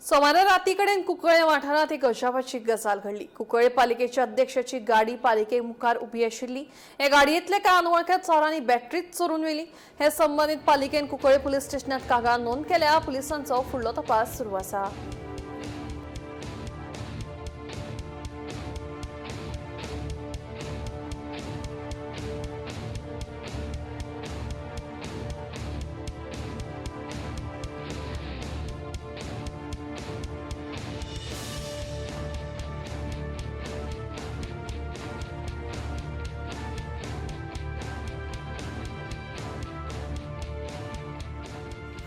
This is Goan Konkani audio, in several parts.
सोमारा राती कडेन कुंकळे वाठारांत एक अजापाची गजाल घडली. कुंकळे पालिकेच्या अध्यक्षाची गाडी पालिके मुखार उबी आशिल्ली. हे गाडयेंतले कांय अनवळख्या चोरांनी बॅटरीच चोरून व्हेली. हे संबंदीत पालिकेन कुंकळे पुलीस स्टेशनात कागाळ नोंद केल्या. पुलिसांचो फुडलो तपास सुरू आसा.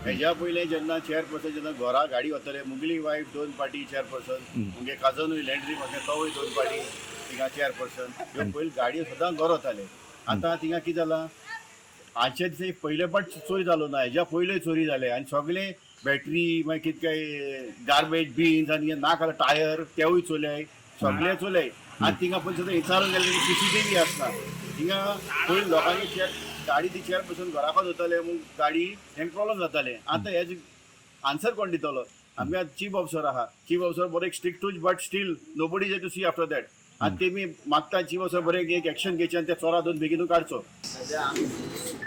हेज्या पयलें जेन्ना चेअरपर्सन जेन्ना घरा गाडी वताले, मुगली वायफ दोन पाटी चेअरपर्सन, मुगे काजनूय लँड्री म्हाका तोवूय दोन पाटी थिंगा चेअरपर्सन. ह्यो पयलीं गाडयो सदां घर वताले. आतां थिंगा कितें जालां, आजच्या दिसा पयले पाट चोरी जालो ना, हेज्या पयले चोरी जाले आनी सगळे बॅटरी, मागीर कितें काय गार्बेज बिन्स आनी नाका टायर तेवूय चोरले, सगळे चोरले. आनी थिंगा पयलीं सुद्दां विचारून गेले, सीसीटीव्ही आसता थिंगा. पयलीं लोकांनी चेअर गाडी ती चेअरपर्सन घराकच वताले, मग गाडी हेंक प्रॉब्लम जाताले. आतां हेज आन्सर कोण दितलो? आमी आतां चीफ ऑफिसर आहा, चीफ ऑफिसर बरो एक स्ट्रिक्टूच, but still nobody is to see after that. आनी तेमी मागता चीफ ऑफिसर बरें एक एक्शन घेवचें आनी त्या चोरा दोन बेगीनू काडचो. सध्या आमी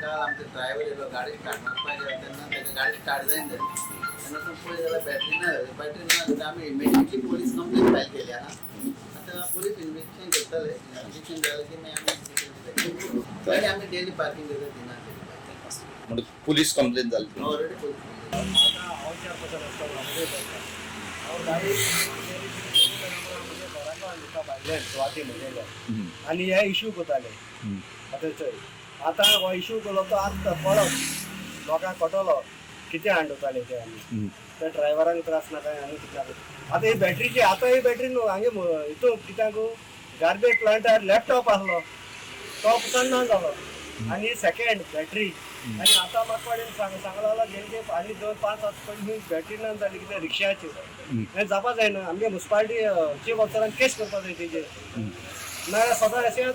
काल आमचो ड्रायव्हर येयलो, गाडी स्टार्ट मारपाक गेलो तेन्ना ताका गाडी स्टार्ट जायना जाली. तेन्ना सावन पळय जाल्यार बॅटरी ना जाली. बॅटरी ना जाली आमी इमिडिएटली पोलीस कंप्लेन फायल केली आहा. आतां पोलीस इन्वेस्टिगेशन करतले. इन्वेस्टिगेशन जालें की मागीर आमी गाडी आमी डेली पार्किंग करता दिना. म्हणजे पोलीस कंप्लेन जाली? Already police. आतां हांव चेअरपर्सन आसतना हांव गाडी म्हज्या घराक दिता भायल्यान सुवाती म्हगेल्या आनी हे इशू करताले. आतां चोय, आतां हो इशू केलो तो आतां परत लोकांक कळटलो कितें हाडटाले ते. आमी त्या ड्रायव्हरांक त्रास नाका आनी कित्याक आतां ही बॅटरीची, आतां ही बॅटरी न्हू हांगे हितून कित्याक गार्बेज प्लांटार लॅपटॉप आसलो तो पसून ना जालो आनी सेकंड बॅटरी. आनी आतां म्हाका कोणें सांगला तेंचे आनी 2-5 वर्सां पयलीं बॅटरी ना जाली कितें रिक्षाची. हें जावपा जायना. आमगे मुन्सिपालिटी चीफ ऑफिसरान केस करपा जाय तेजेर, नाजाल्यार सदां अशें.